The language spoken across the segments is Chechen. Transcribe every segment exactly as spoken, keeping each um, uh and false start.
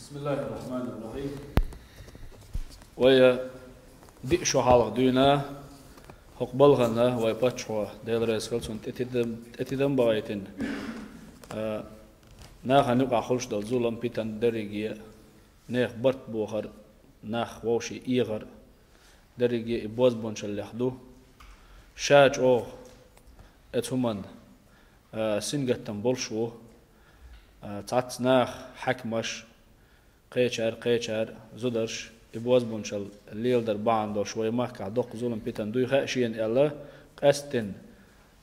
بسم الله الرحمن الرحيم. Вай диъ шу хьалха дуьйна, хӀокху балхана вай паччахьо, Дела реза хила цунна, тӀетидам, тӀетидам бахийтина, а, нахана юкъахь хуьлуш долу зулам, питана дерриге а, нехан барт бохар, нах вовшийн эгӀар, дерриге а и бозбуунчаллех ду. Ша чӀогӀа оцу хӀуманна, а, сингаттам болуш ву. А, цхьацца наха, хьаькамаш, кхечара, кхечара, зударша и бозбуунчалла леладар бахьана долуш вай махкахь доккха зулам, питана дуй хаьа шена аьлла, къаьсттина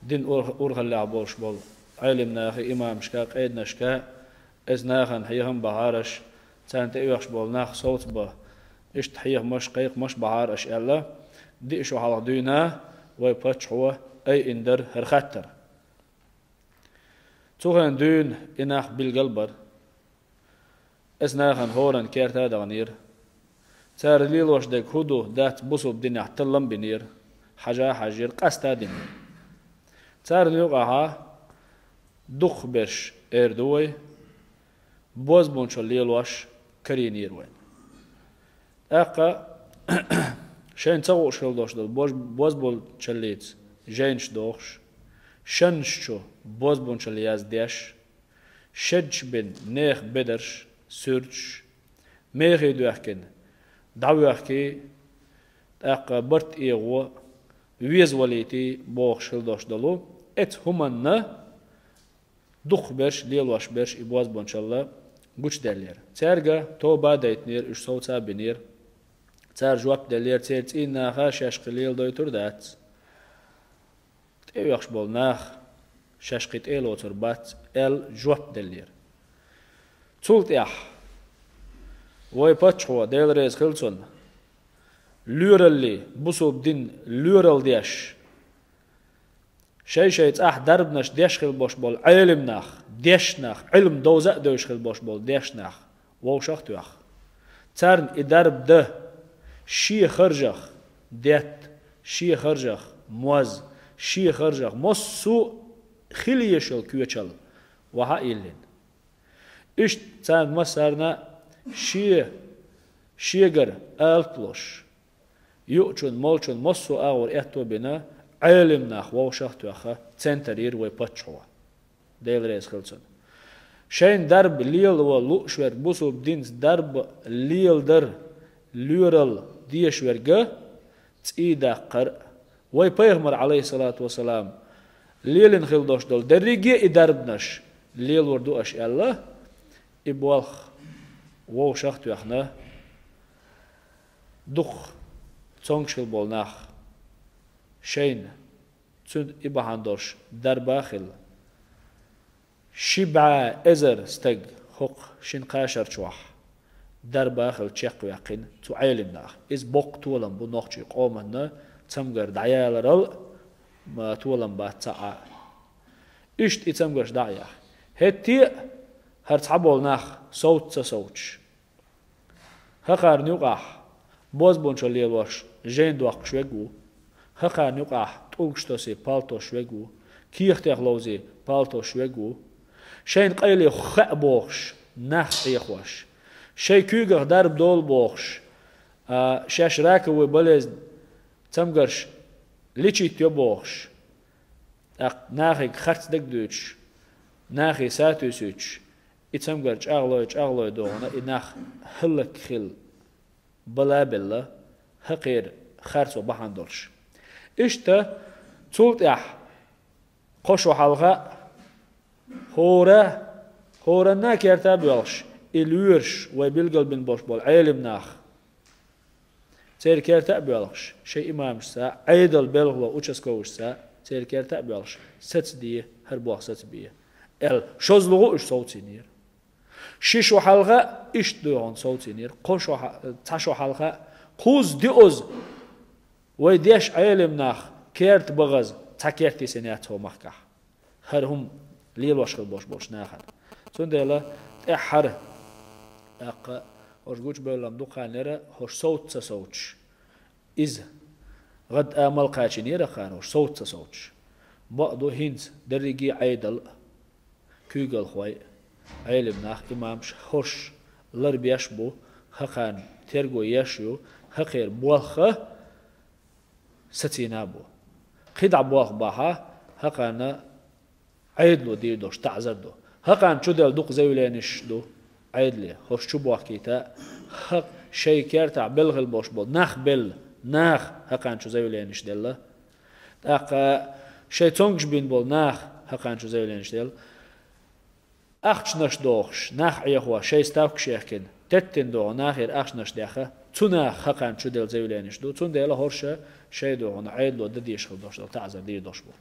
дин ур-, урхаллехь болуш болу Ӏелам наха, имамашка, къеданашка, оцу нахана хьехам бахьара аша, царна тӀеоьхуш болу нах совцабан, иштта хьехамаш, кхайкхамаш бахьара аша аьлла, диъ шу хьалха дуьйна вай паччахьо айина дара хӀара хаттар. Цу хенахь дуьйна и нах билгал бара. Оцу нахана хӀоранна керта а даханера. Цара лелош дерг хӀун ду, дац бусулба динехь таллам а бинера, хьажа а хьаьжира, къаста а динера. Царна юкъахь дукхахберш, эр ду вай, бозбуунчалла лелош карийнера вайна. ТӀаккха шайна ца хууш хила долуш долу бож-, бозбуунчаллица жайнаш дохуш, шанаш чу бозбуунчалла яздеш, шедча бина нехан бедарш, суьрташ, мехий доьхкина, дӀавоьхкий, тӀаккха барт эгӀо, везавалийтий бохуш хила долуш долу, оцу хӀуманна дукхахберш, лелош берш и бозбуунчалла гучудаьллера. Цаьрга тоба а дайтинера, уьш совца а бинера. Цара жоп деллера, церан цӀийнан наха шаьш кхин леладойтур дац. ТӀеоьхуш болу нах шаьш кхин тӀе а лоцур бац, аьлла жоп деллера. Цул тӀаьхьа вай паччахьо, Дела реза хила цунна, лоьраллий, бусулба дин лоьрал деш, шай-шай цӀахь дарбанаш деш хила болуш болу Ӏелам нах, дешна нах, Ӏилма довза а девзаш хила болуш болу дешна нах вовшах а тоьхна, царна и дарба дан шен харжах детта, шен харжах моз, шен харжах массо а хила езаш йолу коьчалла ваха а йиллина. Иштта царна массарна а шен, шегара алапа луш, юучун, молчун массо а агӀор аьтто а бина, Ӏелам нах вовшах а тоьхна, центр йира вай паччахьо, Дела реза хила цунна. Шайна дарба лело лууш верг, бусулба динца дарба леладар лоьрал дезаш верг а цӀий даккхар а, вай пайхамар, Ӏалайхиссалату вассалам, лелийна хила долуш долу дерриге а и дарбанаш лелор ду аша аьлла, и болх вовшах а тоьхна, дукха цомгуш хила болу нах шайна цуьнан и бахьана долуш дарба а хилла. Ши бӀе эзар стаг хӀокху шина кхаа шар чохь дарба а хилла чекхваьккхина цу Ӏелам наха. Иза боккха толам бу нохчийн къоманна, цамгар дӀаяларал а, м, толам бац цхьа а. Иштта и цамгарш дӀа а яьхна. ХӀетте а хӀара цхьаболу нах совца ца совцуш, хӀокхарна юкъахь бозбунчалла лелош жайна доккхуш верг а ву. ХӀокхарна юкъахь тӀулгаш тосий палтош верг а ву. Кехатех ловзий палтош верг а ву. Шайна къайле хаьа бохуш, нах Ӏехош. Шайн куьйгах дарба долу бохуш, а, шаьш раковой болезнь цамгарш лечить йо бохуш, тӀаккха нахе харц дагадоьдуш, нахе сатуьйсуьйтуш, и цамгар чӀагӀлой, чӀагӀлой дохуна, и нах хӀаллакьхила бала а белла, хӀокхеран харцо бахьана долуш. Иштта цул тӀаьхьа кхо шо хьалха хӀора, хӀоранна а керта а боьлхуш, и лоьраш вай билгалбина болуш болу Ӏелам нах. Церан керта а боьлхуш, шайн имамашца, Ӏедал белхало участковыйшца, церан керта а боьлхуш, сацабе, хӀара болх сацабе, аьлла, шозлагӀа уьш совцийнера. Ши шо хьалха иштта дуьйхьун совцийнера, кхо шо хьа-, цхьа шо хьалха кхузза-диъазза вай деш Ӏелам нах керта бахаза цхьа керт йисина яц хӀокху махкахь. ХӀара хӀума лелош хила болуш болчу нахана. Цундела тӀаьххьара, тӀаккха хӀорш гучубевлла-м ду кхарнера, хӀорш совца ца совцуш, иза гӀад амал кхачийнера кхара, хӀорш совца ца совцуш. Бакъ ду, хӀинца дерриге а Ӏедал а, куьйгалхой а, Ӏелам нах, имамаш хӀорш ларбеш бу, хӀокхарна терго еш ю, хӀокхера болх сацийна бу. КхидӀа болх бахьа, хӀокхарна Ӏедало дийр долуш таӀзар ду. ХӀокхарна чуделла дукха заявленеш ду Ӏедале, хӀорш чу бохкийта, хӀокх шайн кертахь белла хила болуш болу нах белла, наха хӀокхарна чу заявленеш делла. ТӀаккха шайн цомгаш бина болу наха хӀокхарна чу заявленеш делла. Ахчанаш дохуш, нах Ӏехо, шайн ставкаш яхкина, теттина догӀу нахера ахчанаш дехха, цу наха хӀокхарна чу делла заявленеш ду, цундела хӀорш шайн догӀуна Ӏедало дан дезаш хила долуш долу таӀзар дийр долуш бу.